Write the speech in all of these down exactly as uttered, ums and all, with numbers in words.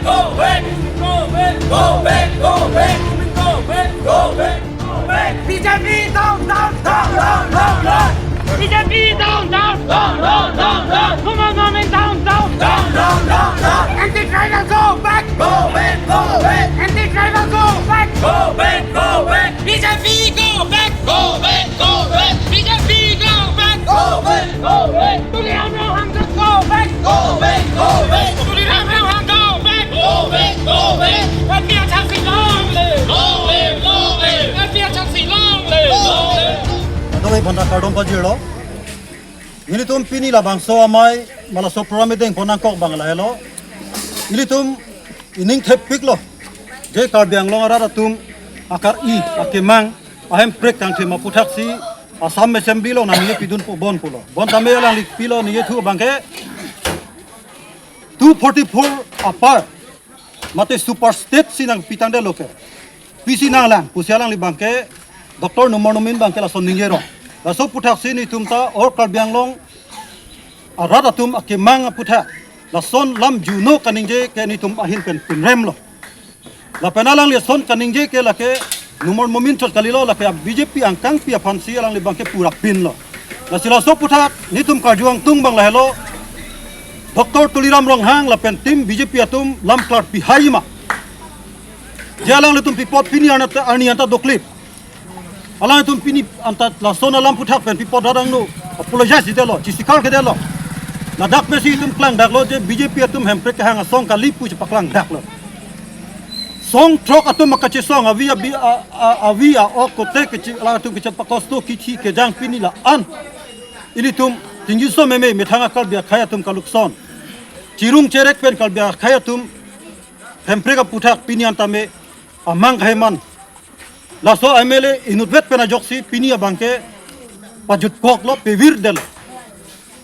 Go back! Go back! Go back! Go back! Go back! Go back! Go back! B J P down, down, down, down, down, down! B J P down, down, down, down, down! Government down, down, down, down, down, down! Anti-tribal go back! Go back! Go back! Anti-tribal go back! Go back! Go back! B J P go back! Go back! Go back! B J P go back! Go back! Go back! Tuliram Ronghang go back! Go back! Go back! Tuliram Ronghang go back! Go back! Go back! F B I Chaksi long live! Long live! Long live! F B I Chaksi long live! Long live! Kadokave aphan ta kardom pajirlo. Nelitum pini labangso amei, ma laso program dengpon nangkok abang lahelo. Nelitum ining thepiklo. Je Karbi Anglong arat atum akar-i, akemang, ahemprek kangthim aputhaksi Assam Assembly along nangpidun po bon pulo. Bonta me alangli pilo ningjethu abangke two forty-four apar mate super state si nangpitangdetlo ke. Pisi nanglang, pusi alangli abangke, Doctor Numal Momin abangke lason ningjero. Laso aputhaksi nelitum ta all Karbi Anglong arat atum akemang aputhak lason lam juno kaningje ke nelitum ahin pen pinremlo. Lapen alangli lason kaningje ke lake Numal Momin chot kalilo, lake B J P angkangpi aphansi alangli abangke pura pinlo. Lasi laso aputhak nelitum karju angtung abang lahelo. Doctor Tuliram Ronghang lapen team B J P atum lam klarpi hai ma. Je alanglitum pi apot pini arni anta, arni anta doklip. Alangtum pini anta lason alam aputhak pen pi apot rat angno apologize detlo, chisikar kedetlo. Ladak pensi itum klangdaklo je B J P atum hemprek kehang asong kali pu chepaklangdaklo. Song throk atum akachesong avi abi a, a, avi a-ok kote kechi, alangtum kechepakosto kithi kejang pini la-an ilitum tingjinso meme methang a-Karbi akhei atum kalukson. Chirung cherek pen Karbi akhei atum hemprek aputhak pini anta me amang kahai man. Laso M L A inutvet pen ajoksi pini abangke pajutkoklo, pevirdetlo.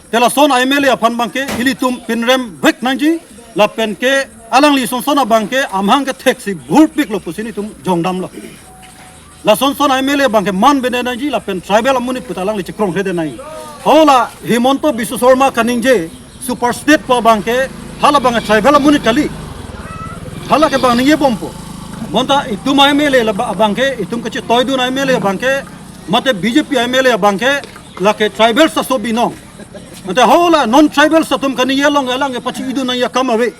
Te lason M L A aphan abangke ilitum pinremvek nangji, lapen ke alangli sonson abangke amahang ketheksi burpiklo pusi nelitum jongdamlo. Lasonson M L A abangke man bene nangji lapen tribal amonit puta alangli chekrongkredet nangji. Hala Himanta Biswa Sarma kaningje super state pu abangke hala abangke tribal amonit kali. Hala ke abang ningjebompo. Bonta itum M L A la ba-, abangke itum kachetoidun M L A abangke mate B J P M L A abangke lake tribal saso binong. Mate hala non tribal atum kaningje along alang ke pachi-idun nangji akam ave.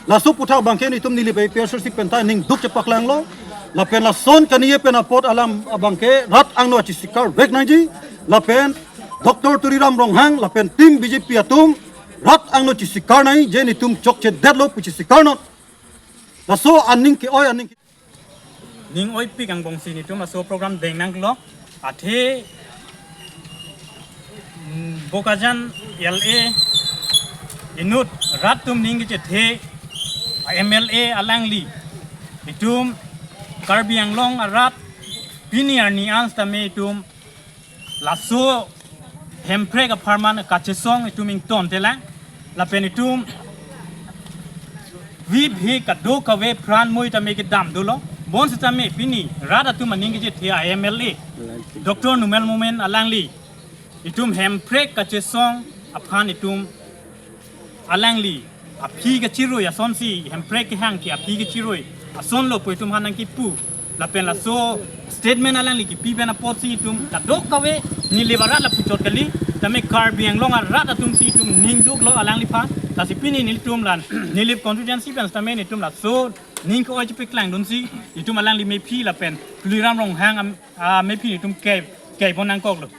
Laso aputhak abangke nelitum Nilip A P H L C pen ta ningduk chepaklanglo. Lapen lason kaningje pen apot alam abangke rat angno chisikarvek nangji. Lapen Doctor Tuliram Ronghang lapen team B J P atum rat angno chisikar nangji, je nelitum chokchedetlo pu chisikar non. Laso aning ke-oi aning ke- Ning oipik angbongsi nelitum laso program deng nangkok. Athe, mm, Bokajan L A inut rat atum ning kechethe M L A alangli itum Karbi Anglong arat pini arni an sitame itum laso hemprek apharman kachesong itum ingtontelang, lapen itum vibhi kadokave pran moi tame kedam dolo. Bonsitame pini rat atum aning kechethe a M L A Doctor Numal Momin alangli itum hemprek kachesong aphan itum alangli aphi kachirui asonsi, hemprek kehang ke aphi kachirui asonlo pu itum aphan nangkipu. Lapen laso statement alangli kipi pen apotsi itum kadokave Nilip arat lapu chot kali, tame Karbi Anglong arat atumsi itum ningduklo alangliphan. Lasi pini nelitum la Nilip constituency pen sitame nelitum laso ning ke-oi chepaklangdunsi itum alangli mephi lapen Tuliram Ronghang am-, amephi itum ke, kepon nangkoklo.